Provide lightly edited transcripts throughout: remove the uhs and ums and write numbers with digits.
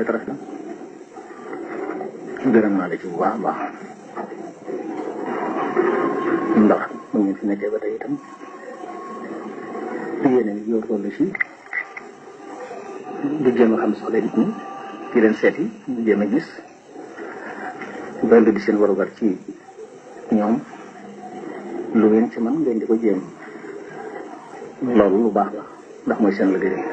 rafet gërëm naa la ci bu baax a baax ndax mu ngeen fi nekkee ba tey itam yéen a ngi góorgóorlu si di jéem a xam soxla nit ñi di leen seeti di jéem a gis ba di seen warugar ci ñoom lu ngeen ci man ngeen di ko jéem loolu lu baax la ndax mooy seen liggéey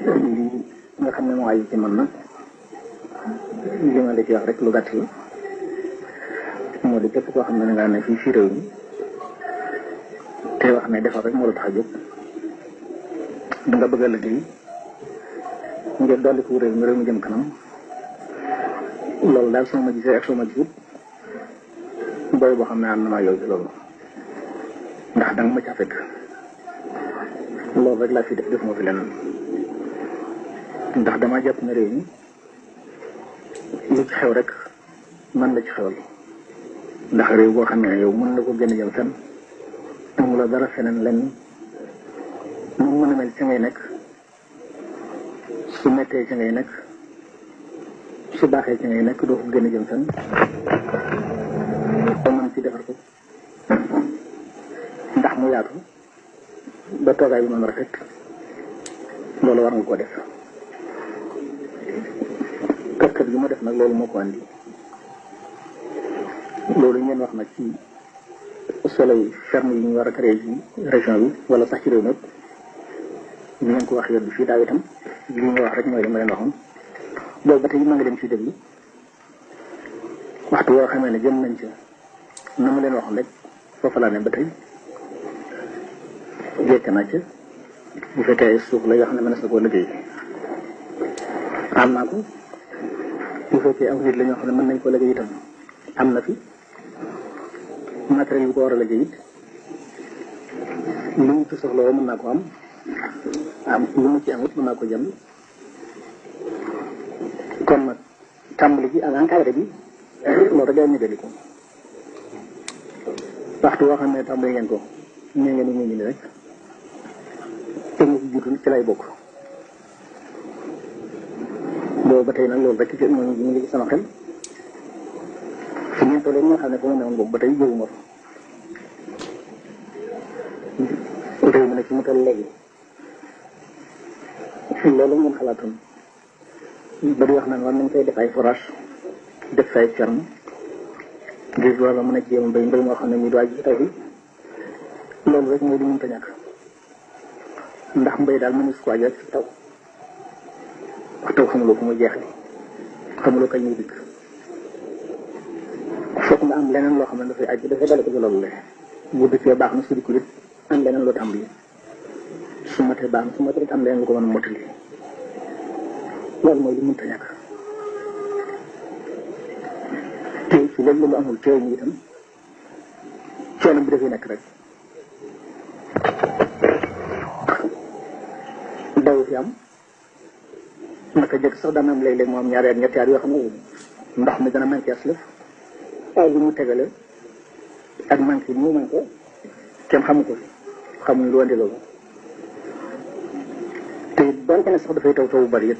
lii nga xam ne moo ay ci man nag li ma la ci wax rek lu gàtt la moo di képp koo xam ne nga ne fii ci réew mi te wax ne defar rek moo la tax a jóg da nga bëgg a liggéey ngir dolli ko réew mi jëm kanam loolu daal soo ma gisee ak soo ma gisut booy boo xam ne am na maa yow ci loolu ndax danga ma ca fekk loolu rek laa fi def moo fi leneen ndax dama jàpp ne réew mi lu ci xew rek man la ci xewal ndax réew boo xam ne yow mën na ko gën a jëm fenn amu la dara feneen lenn nu mën a mel ci ngay nekk su mettee ci ngay nekk su baaxee ci ngay nekk doo ko gën a jëm fenn ba mën ci defar ko ndax mu yaatu ba toogaay bi mën rafet loolu war nga ko def kër gi ma def nag loolu moo ko andi loolu ngeen wax nag ci solo yi ferme yi ñu war a créé ci région bi wala sax ci réew mi bi ngeen ko wax yoon bi fii daaw itam li nga wax rek mooy li ma leen waxoon boobu ba tey ma nga dem ci déglu waxtu woo xamee ne jëm nañ ca na ma leen waxoon rek foofu laa ne ba tey jekk naa ca bu fekkee suuf la yoo xam ne mënees na koo liggéey am naa ko bu fekkee aw nit la ñoo xam ne mën nañ ko liggéey itam am na fi matériel bi ko war a liggéey it lu mu ci soxla woo mën naa ko am lu mu ci amut mën naa ko jënd kon nag tàmbali bi ak encadré bi loolu rek ñu deli ko waxtu woo xam ne tàmbali ngeen ko nee ngeen mu ngi ni rek te mu ci jiitu ci lay bokk boobu ba tey nag loolu rek ci mu ngi ci sama xel fi ngeen tollee nga xam ne fa mu newoon boobu ba tey jóguma fa réew mi nag ci mu toll léegi loolu ngeen xalaatoon ba di wax naan war nañ koy def ay forage def fay ferme ngir war a mën a jéem mbéy moo xam ne ñu doy ji taw bi loolu rek mooy li mënta ñàkk ndax mbéy daal mënees ko waaj rek ci taw wax taw xamuloo ko muy jeexle xamuloo kañ muy dikk foog nga am leneen loo xam ne dafay aju dafay dale ko ci loolu la bu dikkee baax na su dikkul it am leneen loo tàmbali su matee baax na su matee it am leneen lu ko mën a mottali loolu mooy li mënta ñàkk te ci léegi lu amul teew ñu itam coono bi dafay nekk rek daw fi am naka jëkk sax dana am léeg-léeg moo am ñaari at ñetti at yoo xam ne ndox mi dana manqué as lëf waaye li mu tegale ak manqué bi mu manqué kenn xamu ko fi xamuñ lu andi loolu te donte ne sax dafay taw taw bu bari it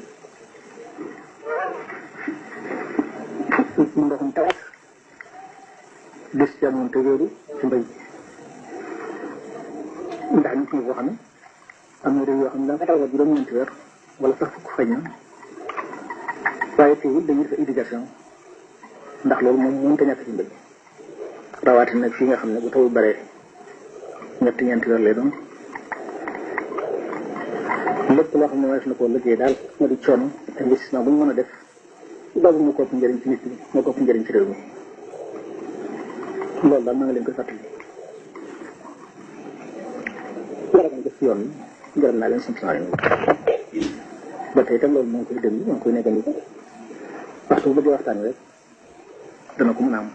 ndoxum tawat des ci amoon te wéeru ci mbay ndax nit ñi boo xam ne am na réew yoo xam ne daanaka taw ba juróom-ñeenti weer wala sax fukk fay na waaye teewul dañuy def irrigation ndax loolu moom mënut a ñàkk ci mbay rawatina nag fii nga xam ne bu taw baree ñeenti weer lay doon lépp loo xam ne wees na koo liggéey daal moo di coono investissement bu ñu mën a def boobu moo ko ëpp njëriñ ci nit ñi moo ko ëpp njëriñ ci réew mi loolu daal maa ngi leen koy fàttali yàlla na def ci yoon bi gërëm naa leen sant naa leen ba tey itam loolu moo ngi koy déglu moo ngi koy nekkandiku waxtu bu bëggee waxtaan rek dana ko mën a am